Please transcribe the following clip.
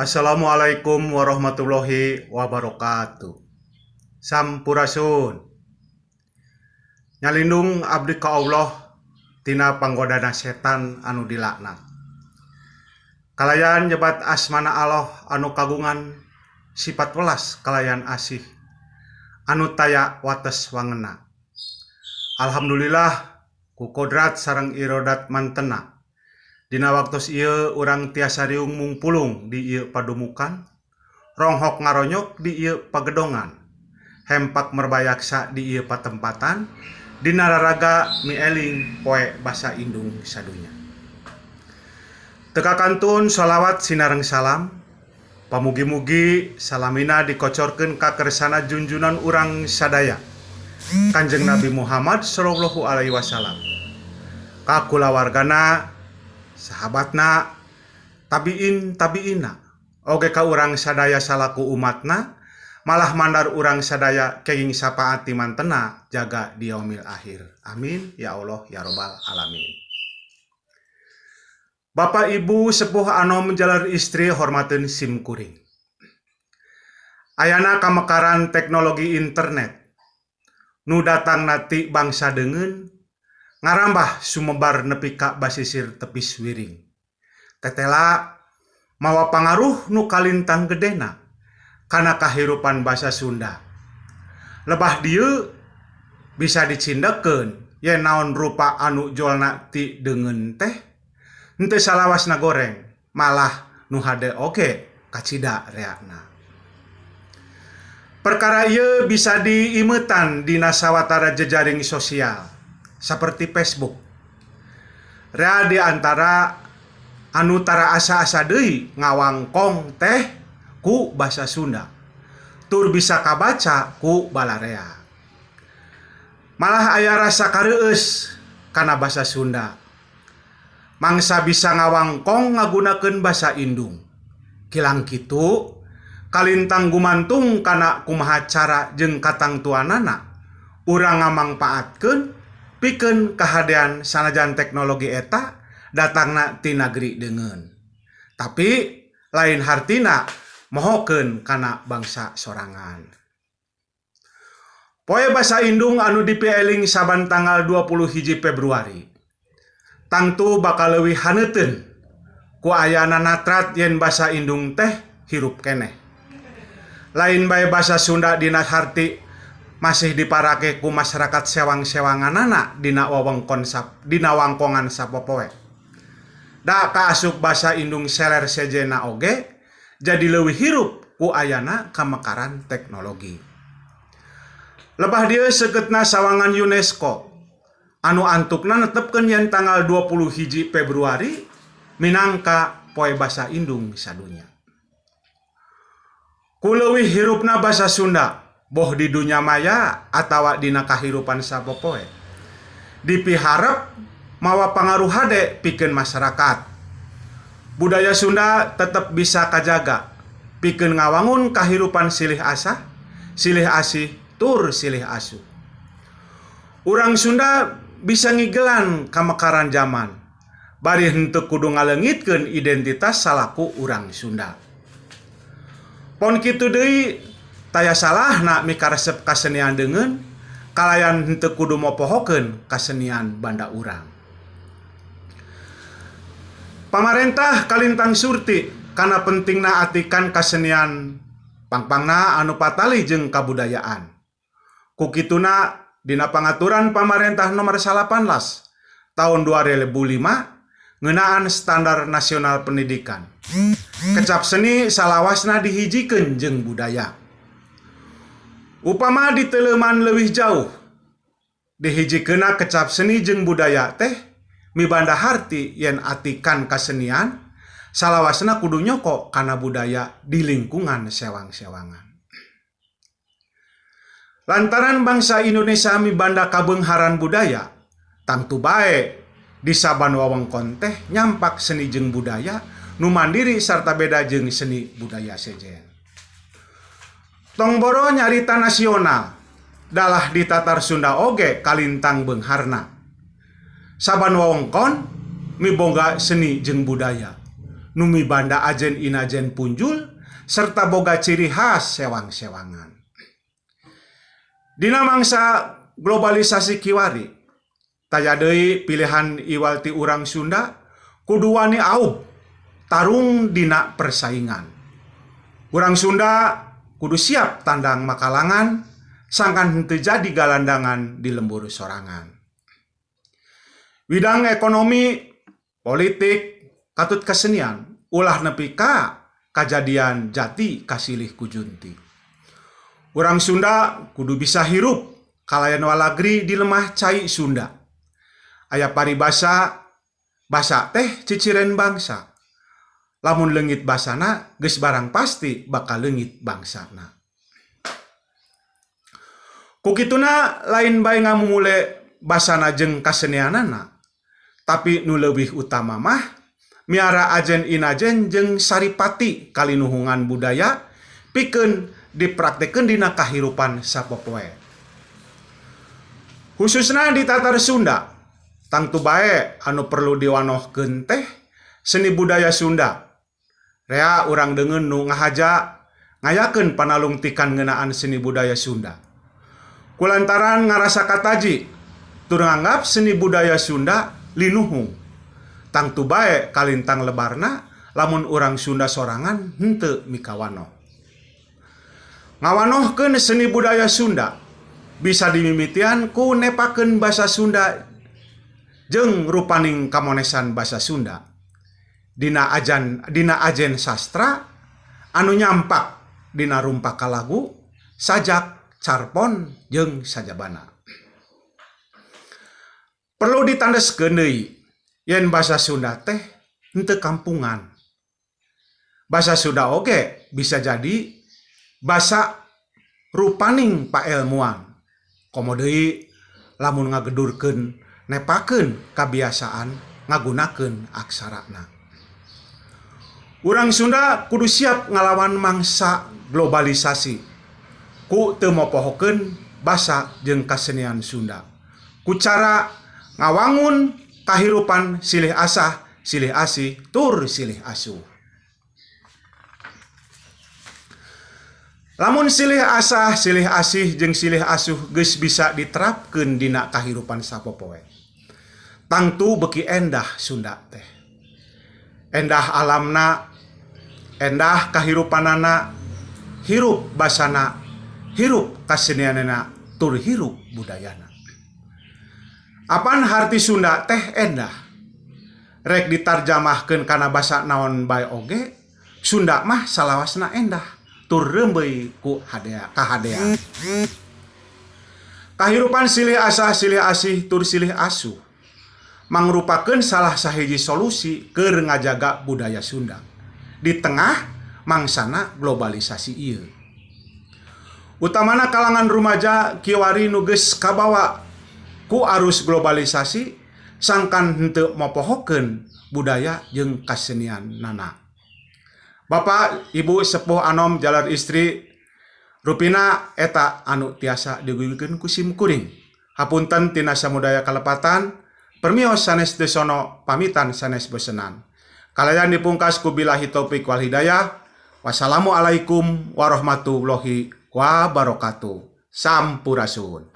Assalamualaikum warahmatullahi wabarakatuh. Sampurasun. Nyalindung abdi ka Allah tina panggodana setan anu dilaknat. Kalayan nyebat asmana Allah anu kagungan sifat welas kalayan asih anu taya wates wangena. Alhamdulillah ku kodrat sareng irodat mantena. Dina waktos ieu urang tiasa riung mungpulung di ieu padumukan, ronghok ngaronyok di ieu pagedongan, hempak merbayaksa di ieu patempatan, dina raraga mieling poe basa indung sadunya. Teu kakantun sholawat sinareng salam, pamugi-mugi salamina dikocorkeun ka kersana junjunan urang sadaya, Kanjeng Nabi Muhammad sallallahu alaihi wasallam, ka kulawargana, sahabatna, tabiin tabiina, oge ka urang sadaya salaku umatna, malah mandar urang sadaya kenging sapaat ti mantena jaga di yaumil akhir. Amin ya Allah ya robbal alamin. Bapak Ibu sepuh anom jalar istri hormateun sim kuring. Ayana kamekaran teknologi internet nu datangna ti bangsa deungeun ngarambah sumebar nepi ka basisir tepis wiring. Tetela mawa pangaruh nu kalintang gedena kana kahirupan basa Sunda. Lebah dieu bisa dicindekeun yen naon rupa anu jolna ti deungeun teh henteu salawasna goreng, malah nu hade oge kacida reakna. Perkara ieu bisa diimetan dina sawatara jejaring sosial seperti Facebook. Rea di antara anu tara asa-asa deui ngawangkong teh ku basa Sunda. Tur bisa kabaca ku balarea. Malah aya rasa kareueus kana basa Sunda. Mangsa bisa ngawangkong ngagunakeun basa indung. Kilang kitu kalintang gumantung kana kumaha cara jeung katangtuanana urang ngamangpaatkeun pikeun kahadean sanajan teknologi eta datangna ti nagri deungeun. Tapi lain hartina mohokeun kana bangsa sorangan. Poe basa indung anu dipieling saban tanggal 21 Februari. Tangtu bakal leuwih haneuteun ku ayana natrat yen basa indung teh hirup keneh. Lain bae basa Sunda dina harti masih diparake ku masyarakat sewang-sewanganana dina wewengkon sap, dina wangkongan sapopoe. Da kaasup basa indung seler sejena oge jadi leuwih hirup ku ayana kamekaran teknologi. Lebah dieu seukeutna sawangan UNESCO anu antukna netepkeun yen tanggal 21 Februari minangka poe basa indung sadunya. Ku leuwih hirupna basa Sunda boh di dunya maya atawa dina kahirupan sapopoe. Dipiharep mawa pangaruh hade pikeun masyarakat. Budaya Sunda tetep bisa kajaga pikeun ngawangun kahirupan silih asah, silih asih, tur silih asuh. Urang Sunda bisa ngigelan kamekaran zaman, bari henteu kudu ngaleungitkeun identitas salaku urang Sunda. Pon kitu deui taya salahna mikaresep kasenian deungeun, kalayan henteu kudu mopohokeun kasenian banda urang. Pamarentah kalintang surti kana pentingna atikan kasenian pangpangna anu patali jeung kabudayaan. Ku kituna dina pangaturan pamarentah nomor 18 tahun 2005 ngeunaan standar nasional pendidikan. Kecap seni salawasna dihijikeun jeung budaya. Upama diteleman leuwih jauh, dihijikeunna kecap seni jeung budaya teh mibanda harti yen atikan kasenian salawasna kudu nyoko kana budaya di lingkungan sewang-sewangan. Lantaran bangsa Indonesia mibanda kabeungharan budaya, tangtu bae di saban wewengkon teh nyampak seni jeung budaya nu mandiri sarta beda jeung seni budaya sejen. Tong boro nyarita nasional, dalah di Tatar Sunda oge kalintang beungharna. Saban wewengkon miboga seni jeung budaya. nu mibanda ajen inajen punjul serta boga ciri khas sewang-sewangan. Dina mangsa globalisasi kiwari, taya deui pilihan iwal ti urang Sunda kudu wani aub tarung dina persaingan. Urang Sunda kudu siap tandang makalangan sangkan henteu jadi galandangan di lembur sorangan. Widang ekonomi, politik, katut kesenian ulah nepi ka kajadian jati kasilih ku junti. Urang Sunda kudu bisa hirup kalayan walagri di lemah cai Sunda. Aya paribasa basa teh ciciren bangsa. Lamun leungit basana geus barang pasti bakal leungit bangsana. Ku kituna lain bae ngamumule basana jeung kasenianana, tapi nu leuwih utama mah miara ajen inajen jeung saripati kalinuhungan budaya pikeun dipraktekeun dina kahirupan sapopoe. Khususna di Tatar Sunda, tangtu bae anu perlu diwanohkeun teh seni budaya Sunda. Rea urang deungeun nu ngahaja ngayakeun panalungtikan ngeunaan seni budaya Sunda. Kulantaran ngarasa kataji tur nganggap seni budaya Sunda linuhung. Tangtu bae kalintang lebarna lamun urang Sunda sorangan henteu mikawanoh. Ngawanohkeun seni budaya Sunda bisa dimimitian ku nepakeun basa Sunda jeung rupaning kamonesan basa Sunda. Dina ajen sastra anu nyampak dina rumpaka lagu, sajak, carpon jeung sajabana. Perlu ditandeskeun deui yen basa Sunda teh henteu kampungan. Basa Sunda oge bisa jadi basa rupaning paelmuan. Komo deui lamun ngagedurkeun nepakeun kabiasaan ngagunakeun aksarana. Urang Sunda kudu siap ngalawan mangsa globalisasi. Ku teu mopohokeun basa jeung kasenian Sunda. Ku cara ngawangun kahirupan silih asah, silih asih, tur silih asuh. Lamun silih asah, silih asih jeung silih asuh geus bisa diterapkeun dina kahirupan sapopoe. Tangtu beuki endah Sunda teh. Endah alamna, endah kahirupanana, hirup basana, hirup kasenianana, tur hirup budayana. Apan harti Sunda teh endah. Rek ditarjamahkeun kana basa naon bae oge, Sunda mah salawasna endah, tur rembeuy ku hadea kahadea. Kahirupan silih asah, silih asih, tur silih asuh mangrupakeun salah sahiji solusi keur ngajaga budaya Sunda di tengah mangsana globalisasi ieu. Utamana kalangan rumaja kiwari nu geus kabawa ku arus globalisasi sangkan henteu mopohokeun budaya jeung kasenian nana. Bapak, Ibu, sepuh anom jalar istri rupina eta anu tiasa diguyukeun ku sim kuring. Hapunten tina samudaya kalepatan, permios sanes desono pamitan sanes bosenan. Kalayan dipungkas ku billahi taufik wal hidayah. Wassalamualaikum warahmatullahi wabarakatuh. Sampurasun.